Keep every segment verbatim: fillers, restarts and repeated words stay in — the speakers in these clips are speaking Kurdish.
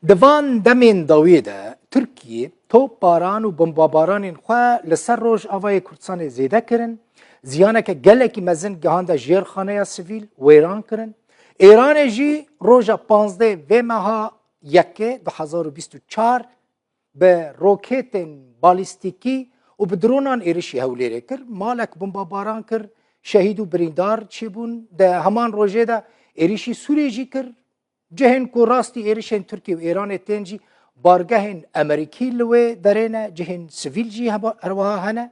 Di van demên dawiyê de Tirkiye topbaran û bombabaranên xwe li ser Rojavayê Kurdistanê zêde kirin, ziyaneke gelekî mezin gihande jêrxaneya sivîl, wêran kirin. Êranê jî roja panzdeh vê meha yekê du hezar û bîst û çar bi roketên balîstîkî û bi dronan êrişî Hewlêrê kir. Malek bombabaran kir, şehîd û birîndar çêbûn. Di heman rojê de êrişî Sûriyê jî kir. Cihên ku rastî êrişên Tirkiye û Êranê tên jî bargehên Amerîkî li wê derê ne, cihên sivîl jî heba-, herwiha hene.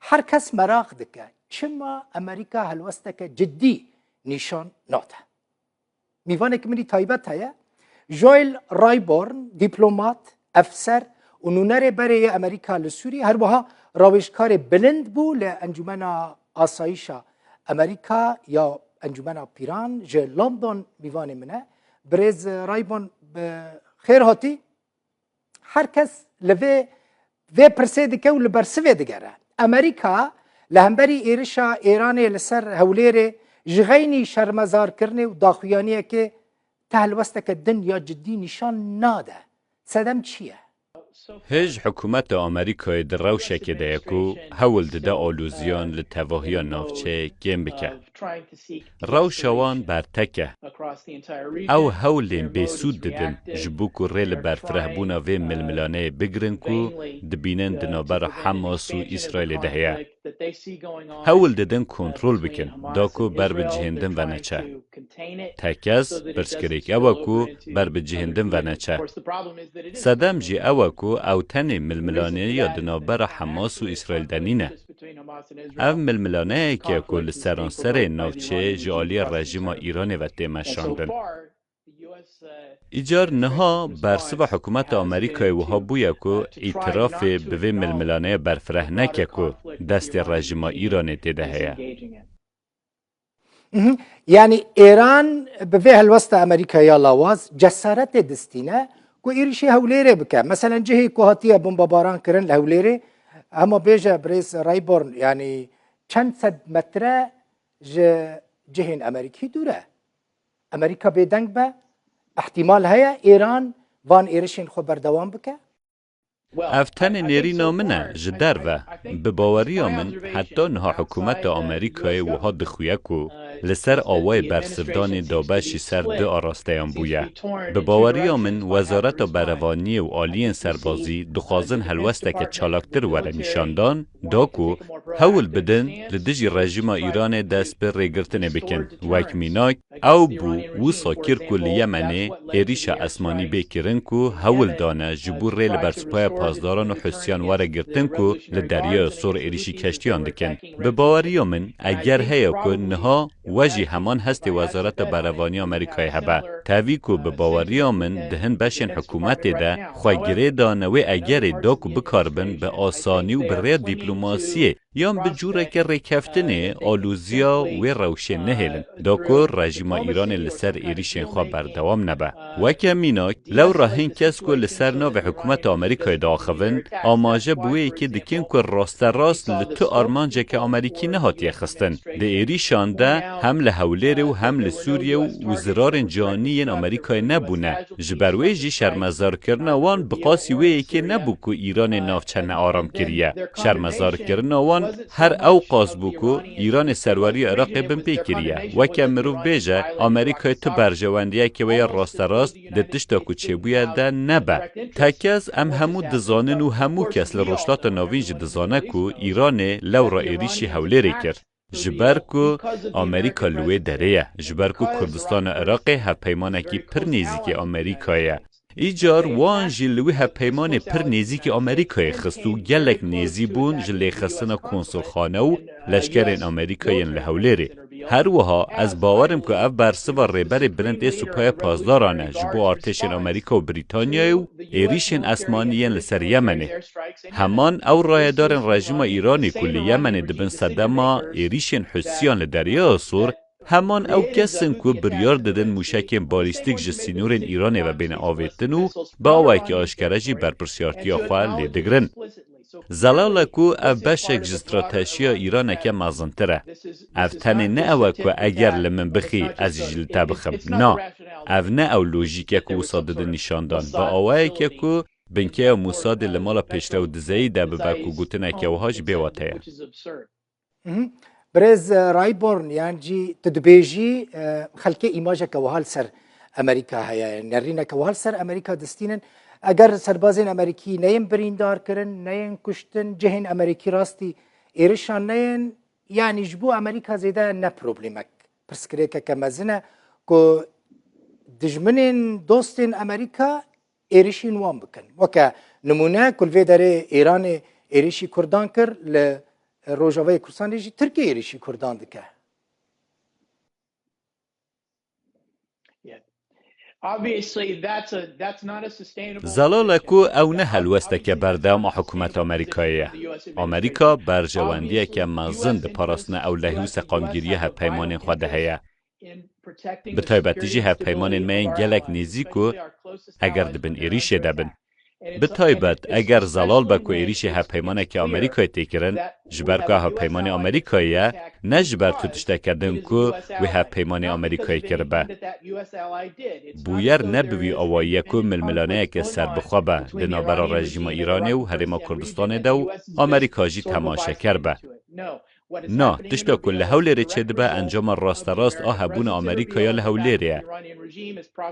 Her kes meraq dike, çima Amerîka helwesteke cidî nîşan nade? Mîvanekî min î taybet heye. Joel Rayborn, dîplomat, efser û nûnerê berê yê Amerîka li Sûriyê, her wiha rawêjkarê bilind bû li Encûmena Asayîşa Amerîka ya Encûmena Pîran, ji London mîvanê min e. Birêz Rayborn, bi xêr hatî. Her kes li vê, vê pirsê dike û li bersivê digere. Amerîka li hemberî êrişa Êranê li ser Hewlêrê ji xeynî şermezarkirinê û daxuyaniyekê ti helwesteke din ya cidî nîşan nade. Sedem çi ye? Hêj hikûmeta Amerîkayê di rewşekê de ye ku hewl dide alûziyan li tevahiya navçeyê kêm bike. Rewşa wan bertek e. Ew hewlên bêsûd didin ji bo ku rê li berfirehbûna vê milmilaneyê bigirin ku dibînin di navbera Hamas û Îsraîlê de heye. Hewl didin kontrol bikin, da ku ber bi cihên din ve neçe. Tekez, pirsgirêk ew e ku ber bi cihên din ve neçe. Sedem jî ew e ku ew tenê milmilaneya di navbera Hamas û Îsraîl de nîne. Ev milmilaneyek e ku li seranserê navçeyê ji aliyê rejîma Îranê ve tê meşandin. Îcar niha bersiva hikûmeta Amerîkayê wiha bûye ku îtirafê bi vê milmilaneyê berfireh neke ku destê rejîma Îranê tê de heye. Mhm. Yanî Êran bi vê helwesta Amerîka ya lawaz cesaretê distîne ku êrişî Hewlêrê bike. Meselen cihê ku hatiye bombabaran kirin li Hewlêrê, hema bêje birêz Rayborn, yanî çend sed metre ji cihên Amerîkî dûr e. Amerîka bêdeng be, îhtîmal heye Îran van êrişên xwe berdewam bike. Ev tenê nêrîna min e ji derve. Bi baweriya min, heta niha hikûmeta Amerîkayê wiha dixuye ku li ser awayê bersivdanê dabeşî ser du arasteyan bûye. Bi baweriya min, Wezareta Berevaniyê û aliyên serbazî dixwazin helwesteke çalaktir were nîşandan, da ku hewl bidin li dijî rejîma Îranê dest bi rêgirtinê bikin. Wek mînak, ew bû wisa kir ku li Yemenê êrîşa esmanî bê kirin ku hewl dane ji bo rê li ber Supaya Pasdaran û Hûsiyan were girtin ku li Deryaya Sor êrîşî keştiyan dikin. Bi baweriya min, eger heye ku niha we jî heman hestê Wezareta Berevaniya Amerîkayê hebe. Tevî ku bi baweriya min di hin beşên hikûmetê de xwe girê dane wê egerê da ku bikaribin bi asanî û bi rêya dîplomasiyê yan bi cûreke rêkeftinê alûziya wê rewşê nehêlin, da ku rejîma Îranê li ser êrîşên xwe berdewam nebe. Weke mînak, lewra hin kes ku li ser navê hikûmeta Amerîkayê diaxivin, amaje bi wê yekê dikin ku rasterast li tu armanceke Amerîkî nehatiye xistin. Di êrîşan de hem li Hewlêrê û hem li Sûriyê û, û zirarên canî yên Amerîkayê nebûne. Ji ber wê jî şermezarkirina wan bi qasî wê yekê nebû ku Îranê navçe nearam kiriye. Şermezarkirina wan her ew qas bû ku Îranê serweriya Iraqê binpê kiriye. Weke mirov bêje, Amerîkayê tu berjewendiyeke wê ya rasterast di tişta ku çêbûye de nebe. Tekez em hemû dizanin û hemû kes li Rojhilata Navîn jî dizane ku Îranê lewra êrîşî Hewlêrê kir. Ji ber ku Amerîka li wê derê ye, ji ber ku Kurdistana Iraqê hevpeymanekî pir nêzîkî Amerîkayê ye. Îcar wan jî li wî hevpeymanê pir nêzîkî Amerîkayê xist û gelek nêzî bûn ji lêxistina konsulxane û leşkerên Amerîka yên li Hewlêrê. Her wiha ez bawer im ku ev bersiva rêberê bilind ê Supaya Pasdaran e ji bo artêşên Amerîka û Brîtanyayê û êrîşên esmanî yên li ser Yemenê. Heman ew rayedarên rejîma Îranê ku li Yemenê di bin sedema êrîşên Hûsiyan li Deryaya Sor, heman ew kes in ku biryar didin mûşekên balîstîk ji sînorên Îranê ve bêne avêtin û bi awayekî aşkere jî berpirsiyartiya xwe lê digirin. Zelal e ku ev beşek ji stratejiya Îraneke mezintir e. Ev tenê ne ew e ku eger li min bixî, ez jî li te bixim. Na. Ev ne ew lojîk e ku wisa didin nîşandan. Bi awayeke ku binkeya Mosadê li mala pêşrew dizeyî de bibe ku gotineke wiha jî bêwate ye. Mhm. Birêz, e, Rayborn, yan jî tu dibêjî, e, xelkê îmajeke wiha li ser Amerîka heye, nerîneke wiha li ser Amerîka distînin. Eger serbazên Amerîkî neyên birîndar kirin, neyên kuştin, cihên Amerîkî rastî êrişan neyên, yanî ji bo Amerîka zêde ne problemek, pirsgirêkeke mezin e ku dijminên dostên Amerîka êrişên wan bikin. Weke nimûne, ku li vê derê Îranê êrişî Kurdan kir, li Rojavayê Kurdistanê jî Tirkiye êrişî Kurdan dike. Zelal e ku ew ne helwesteke berdewam a hikûmeta Amerîkayê ye. Amerîka berjewendiyeke mezin di parastina ewlehî û seqamgiriya hevpeymanên xwe de heye. Bi taybetî jî hevpeymanên me yên gelek nêzîk û eger di bin êrîşê de bin. Bi taybet eger zelal be ku êrîşê hevpeymaneke Amerîkayê tê kirin, ji ber ku ev hevpeymanê Amerîkayê ye, ne ji ber tu tişteke din ku wê hevpeymanê Amerîkayê kiribe. Bûyer ne bi wî awayî ye ku milmilaneyeke serbixwe be di navbera rejîma Îranê û Herêma Kurdistanê de û Amerîka jî temaşeker be. Na, tişta ku li Hewlêrê çêdibe encama rasterast a hebûna Amerîkaya li Hewlêrê ye.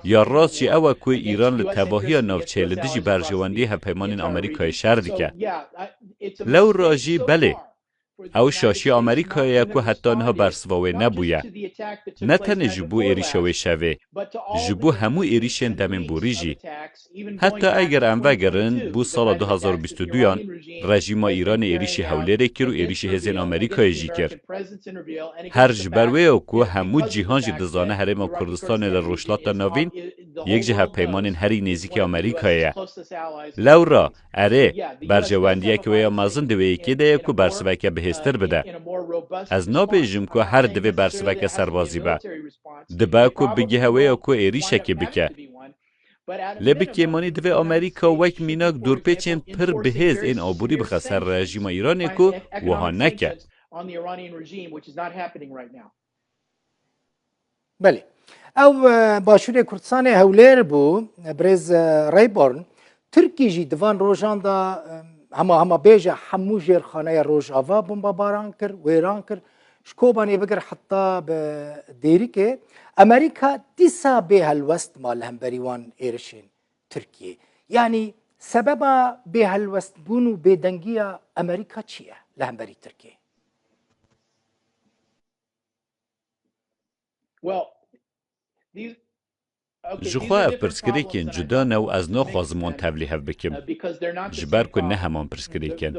Ya rast jî ew e ku Îran li tevahiya navçeyê li dijî berjewendiyê hevpeymanên Amerîkayê şer dike. Lewra jî belê, ew şaşiya Amerîkayê ye ku heta niha bersiva wê nebûye. Ne tenê ji bo êrîşa wê şevê, ji bo hemû êrîşên demên borî jî. Heta eger em vegerin bo sala du hazar û bîst û duyan, rejîma Îranê êrîşî Hewlêrê kir û êrîşî hêzên Amerîkayê jî kir. Her ji ber wê ye ku hemû cîhan jî dizane Herêma Kurdistanê li Rojhilata Navîn yek ji hevpeymanên herî nêzîkî Amerîkayê ye. Lewra, erê, berjewendiyeke wê ya mezin di wê yekê de ye ku bersiveke bihêztir bide. Ez nabêjim ku her divê bersiveke serbazî be. Dibe ku bigihe wê ya ku êrîşekê bike. Lê bi kêmanî divê Amerîka wek mînak dorpêçên pir bihêz ên aborî bixe ser rejîma Îranê ku wiha neke. on the Iranian regime, which is not happening right now. Belê. Ew e, Başûrê Kurdistanê Hewlêr bû, birêz e, Rayborn. Tirkî jî di van rojan de e, hema hema bêje hemû jêrxaneya Rojava bombebaran kir, wêran kir. Ji Kobanê bigir heta bi Dêrikê. Amerîka dîsa bê helwest ma li hemberî wan êrişên Tirkiyê. Yanî sebeba bêhelwestbûn û bêdengiya Amerîka çi ye li hemberî Tirkiyê? Well, these Ji xwe ev pirsgirêkên cuda ne û ez naxwazim wan tevlî hev bikim. Ji ber ku ne heman pirsgirêk in.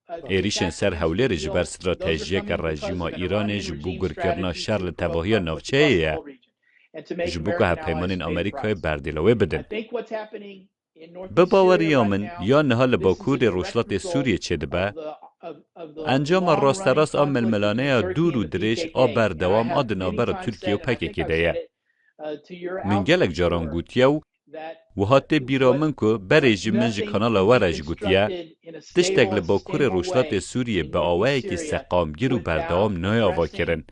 Êrîşên ser Hewlêrê ji ber stratejiyeke rejîma Îranê ji bo gurkirina şer li tevahiya navçeyê ye. Ji bo ku hevpeymanên Amerîkayê berdê li wê bidin. Bi baweriya min, ya niha li bakurê rojhilatê Sûriyê çêdibe, encama rasterast a milmilaneya dûr û dirêj a berdewam a di navbera Tirkiye û P K K de ye. Min gelek caran gotiye û wiha tê bîra min ku berê jî min ji kanala we re jî gotiye, tiştek li bakurê rojhilatê Sûriyê bi awayekî seqamgir û berdewam nayê avakirin.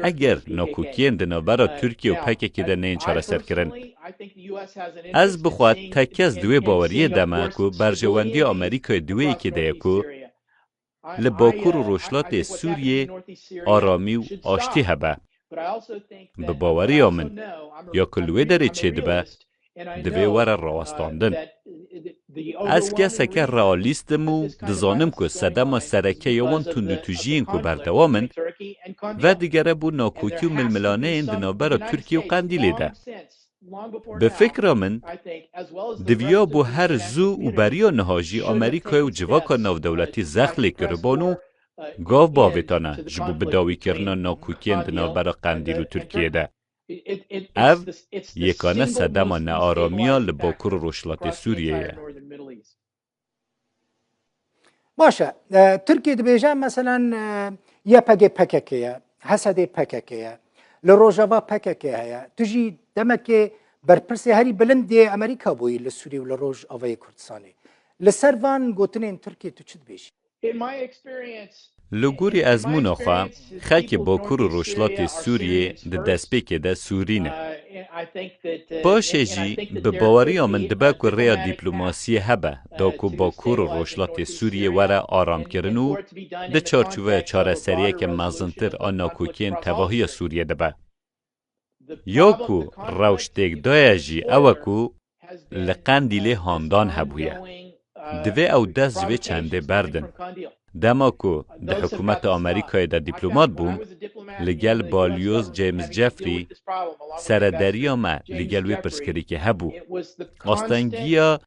Eger nakokiyên di navbera Tirkiye û P K K de neyên çareserkirin, ez bi xwe tekez di wê baweriyê de me ku berjewendiya Amerîkayê di wê yekê de ye ku li bakur û rojhilatê Sûriyê aramî û aştî hebe. Bi baweriya min, ya ku li wê derê çêdibe, divê were rawestandin. Ez keseke realîst im û dizanim ku sedema sereke ya wan tundûtûjiyên ku berdewam in, vedigere bo nakokî û milmilaneyên di navbera Tirkiye û Qendîlê de. Bi fikra min, diviya bo her zû û beriya niha jî Amerîkayê û civaka navdewletî zext lê kiribon û gav bavêtane ji bo bidawîkirina nakokiyên di navbera Qendîl û Tirkiyê de. Ev yekane sedema nearamiya li bakur û rojhilatê Sûriyê ye. Baş e. E, Tirkiye dibêje, meselen, e, Y P G P K K ye, H S D P K K ye, li Rojava P K K heye. Tu jî demekê berpirsê herî bilind yê Amerîka bûyî li Sûrî û li Rojavayê Kurdistanê. Li ser van gotinên Tirkiye tu çi dibêjî? In my experience, Li gorî ezmûna xwe, xelkê Bakur û Rojhilatê Sûriyê di destpêkê de Sûrî ne. Paşê jî, bi baweriya min dibe ku rêya dîplomasiyê hebe, da ku Bakur û Rojhilatê Sûriyê were aramkirin û di çarçoveya çareseriyeke mezintir a nakokiyên tevahiya Sûriyê de be. Ya ku rewş têk daye jî ew e ku li Qendîlê handan hebûye. Divê ew dest ji vê çendê berdin. Dema ku di hikûmeta Amerîkayê de dîplomat bûm, li gel Balyoz James Jeffrey serederiya me li gel wê pirsgirêkê hebû. Astengiya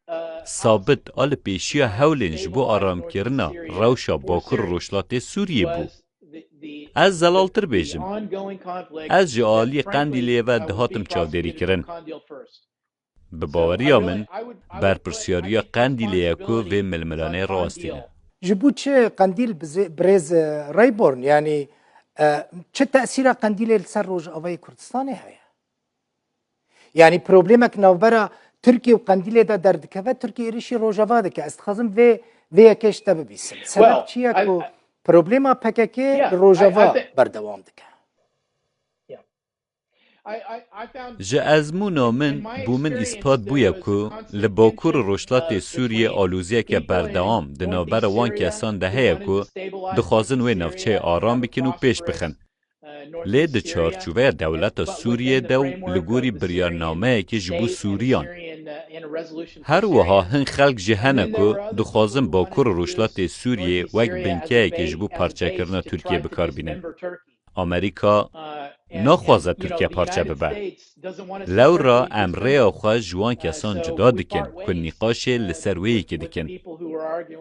sabit a li pêşiya hewlên ji bo aramkirina rewşa Bakur û Rojhilatê Sûriyê bû. Ez zelaltir bêjim. Ez ji aliyê Qendîlê ve dihatim çavdêrîkirin. Bi baweriya min, berpirsiyariya Qendîlê ye ku vê milmilanê rawestîne. Ji bo çi Qendîl bize-, birêz e, Rayborn, yanî e, çi tesîra Qendîlê li ser Rojavayê Kurdistanê heye? Yanî problemek navbera Tirkiye û Qendîlê de derdikeve, Tirkiye êrişî Rojava dike. Ez dixwazim vê, vê yekê ji te bibîsim. Sebeb çi ye ku problema P K K li Rojava berdewam dike? Ji ezmûna min bo min îspat bûye ku li Bakur û Rojhilatê Sûriyê aloziyeke berdewam di navbera wan kesan de heye ku dixwazin wê navçeyê aram bikin û pêş bixin. Lê di çarçoveya dewleta Sûriyê de û li gorî biryarnameyekê ji bo Sûriyan. Her wiha hin xelk jî hene ku dixwazin Bakur û Rojhilatê Sûriyê wek binkeyekê ji bo parçekirina Tirkiyê bi kar bînin. Amerîka naxwaze Tirkiye parçe bibe. Lewra em rêya xwe ji wan kesan cuda dikin ku nîqaşê li ser wê yekê dikin.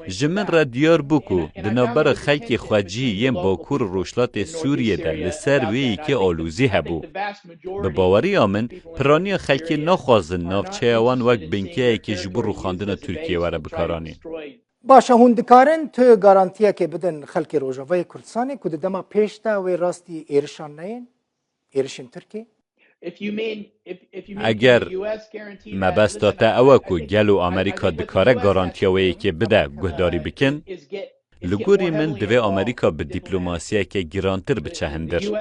Ji min re diyar bû ku di navbera xelkê xwecî yên Bakur û Rojhilatê Sûriyê de li ser wê yekê alozî hebû. Bi baweriya min, piraniya xelkê naxwazin navçeya wan wek binkeyekê ji bo rûxandina Tirkiyê were bikaranîn. Baş e, hûn dikarin tu garantiyekê bidin xelkê Rojavayê Kurdistanê ku di dema pêş de wê rastî êrişan neyên, êrişên Tirkiyê? Eger mebesta te ew e ku gelo Amerîka dikare garantiya wê yekê bide guhdarî bikin, li gorî min divê Amerîka bi dîplomasiyeke girantir biçe hindir.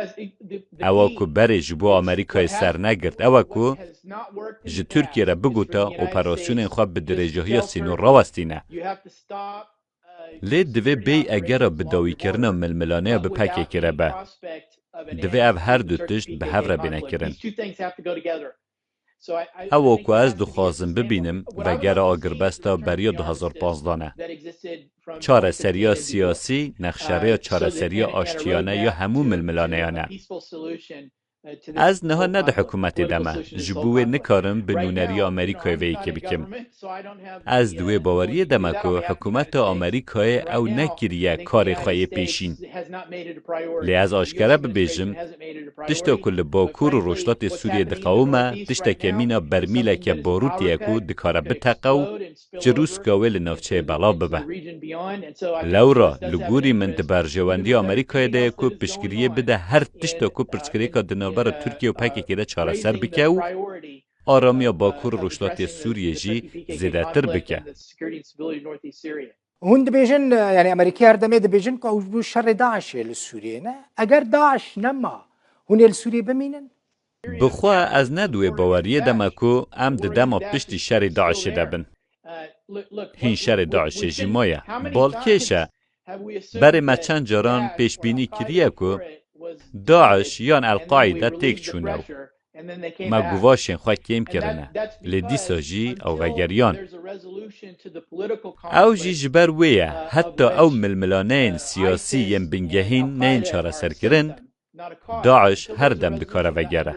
Ewa ku berê ji bo Amerîkayê sernegirt ew e ku ji Tirkiyê re bigota operasyonên xwe bi dirêjahiya sînor rawestîne. Lê divê bêy egera bidawîkirina milmilaneya bi P K K re be. Divê ev her du tişt bi hev re bêne kirin. Ewa ku ez dixwazim bibînim, vegera agirbesta beriya du hazar panzdeh e. Çareseriya siyasî, nexşereya çareseriya aştiyane ya hemû milmilaneyan e. Ez niha ne di hikûmetê de me, ji bo wê nikarim bi nûneriya Amerîkayê vê yekê bikim. Ez di wê baweriyê de me ku hikûmeta Amerîkayê ew nekiriye karê xwe yê pêşîn. Lê ez aşkere bibêjim, tişta ku li Bakur û Rojhilatê Sûriyê diqewime, tişteke mîna bermîleke barûtê ye ku dikare biteqe û çirûska wê li navçeyê belav bibe. Lewra, li gorî min di berjewendiya Amerîkayê de ye ku piştgiriyê bide her tişta ku pirsgirêka di navbera Tirkiye û P K K de çareser bike û aramiya Bakur û Rojhilatê Sûriyê jî zêdetir bike. Hûn dibêjin, yanî Amerîkî her demê dibêjin ku ew ji bo şerê DAIŞê li Sûriyê ne. Eger DAIŞ nema, hûn ê li Sûriyê bimînin? Bi xwe ez ne di wê baweriyê de me ku em di dema piştî şerê DAIŞê de bin. Hîn şerê DAIŞê jî maye. Balkêş e. Berê me çend caran pêşbînî kiriye ku DAIŞ yan El-Qaîde têk çûne û me guvaşên xwe kêm kirine. Lê dîsa jî ew vegeriyan. Ew jî ji ber wê ye, heta ew milmilaneyên siyasî yên bingehîn neyên çareserkirin, DAIŞ her dem dikare vegere.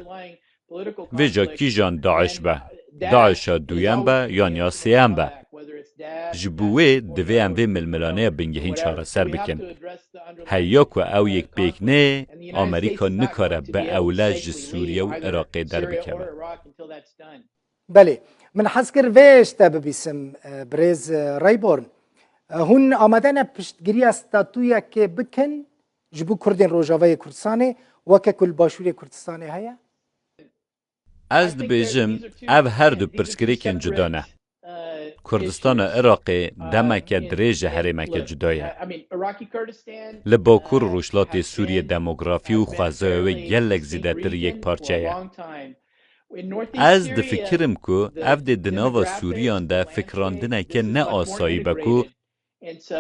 Vêca kîjan DAIŞ be, DAIŞa duyem be yan ya sêyem be. Ji bo wê divê em vê milmilaneya bingehîn çareser bikin. Heya ku ew yek pêk neyê, Amerîka nikare bi ewle ji Sûriye û Iraqê derbikeve. Belê, min hez kir vê ji te bibîsim, e, birêz, e, Rayborn. E, hûn amade ne piştgiriya statuyekê bikin ji bo Kurdên Rojavayê Kurdistanê, weke ku li Başûrê Kurdistanê heye? Ez dibêjim, ev her du pirsgirêkên cuda ne. Kurdistana Iraqê demeke dirêj e herêmeke cuda ye. Li Bakur û Rojhilatê Sûriyê demografî û xwezaya wê gelek zêdetir yekparçe ye. Ez difikirim ku ev dê di nava Sûriyan de fikrandineke ne asayî be ku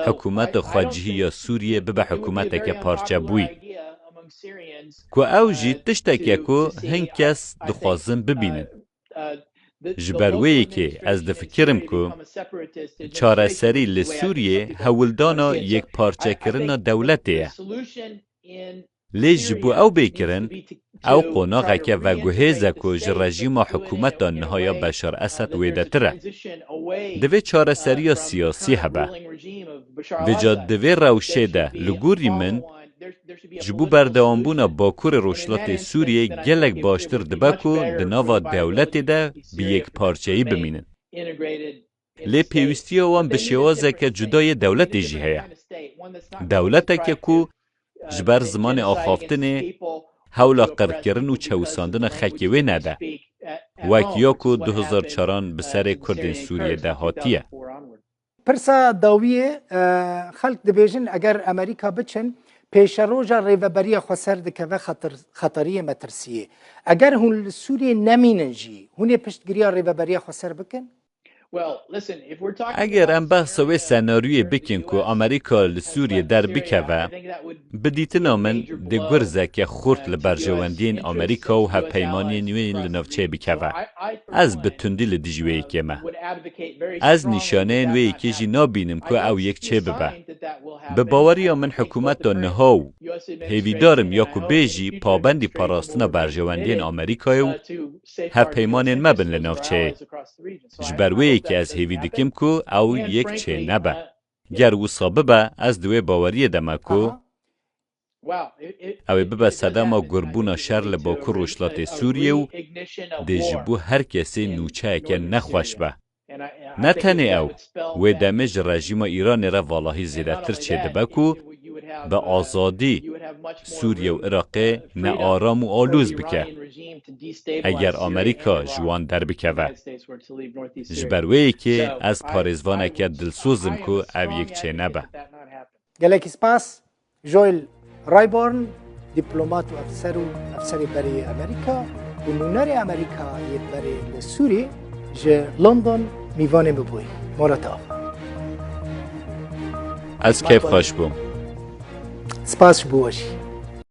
hikûmeta xwecihî ya Sûriyê bibe hikûmeteke parçebûyî. Ku ew jî tiştek e ku hin kes dixwazin bibînin. Ji ber wê yekê ez difikirim ku çareserî li Sûriyê hewldana yekparçekirina dewletê ye. Lê ji bo ew bê kirin, ew qonaxeke veguhêz e ku ji rejîma hikûmeta niha ya Beşar Esed wêdetir e. Divê çareseriya siyasî hebe. Vêca di vê rewşê de li gorî min, ji bo berdewambûna Bakurê Rojhilatê Sûriyê gelek baştir dibe ku di nava dewletê de bi yekparçeyî bimînin. Lê pêwîstiya wan bi şêwazeke cuda yê dewletê jî heye. Dewleteke ku ji ber zimanê axaftinê hewla qirkirin û çewisandina xekê wê nede. Wek ya ku du hezar çaran bi serê Kurdên Sûriyê de hatiye. Pirsa dawiyê, e, xelk dibêjin, eger Amerîka biçin, pêşeroja rêveberiya xweser dikeve xetir-, xeteriyê metirsiyê. Eger hûn li Sûriyê nemînin jî, hûn ê piştgiriya rêveberiya xweser bikin? Eger em behsa wê senaryoyê bikin ku Amerîka li Sûriyê derbikeve, bi dîtina min dê gurzeke xurt li berjewendiyên Amerîka û hevpeymaniyên wê yên li navçeyê bikeve. Ez bi tundî li dijî wê yekê me. Ez nîşaneyên wê yekê jî nabînim ku ew yek çêbibe. Bi baweriya min hikûmeta niha û hêvîdar im ya ku bê jî pabendî parastina berjewendiyên Amerîkayê û hevpeymanên me bin li navçeyê. Ji ber wê yekê ez hêvî dikim ku ew yek çê nebe. Ger wisa bibe, ez di wê baweriyê de me ku ew ê bibe sedema gurbûna şer li Bakur Rojhilatê Sûriyê û dê ji bo her kesê nûçeyeke nexweş be. Ne tenê ew, wê demê ji rejîma Îranê re valahî zêdetir çêdibe ku bi azadî Sûriye û Iraqê nearam û alûz bike, eger Amerîka ji wan derbikeve. Ji ber wê yekê ez parêzvaneke dilsoz im ku ev yek çênebe. Gelekî spas. Joel Rayborn, dîplomat û efser û efserê berê yê Amerîka û nûnerê Amerîka yê berê li Sûrî, ji London mîvanê min bûyî. Mala te ava. Ez keyf xweş bûm. Spas ji bo we jî.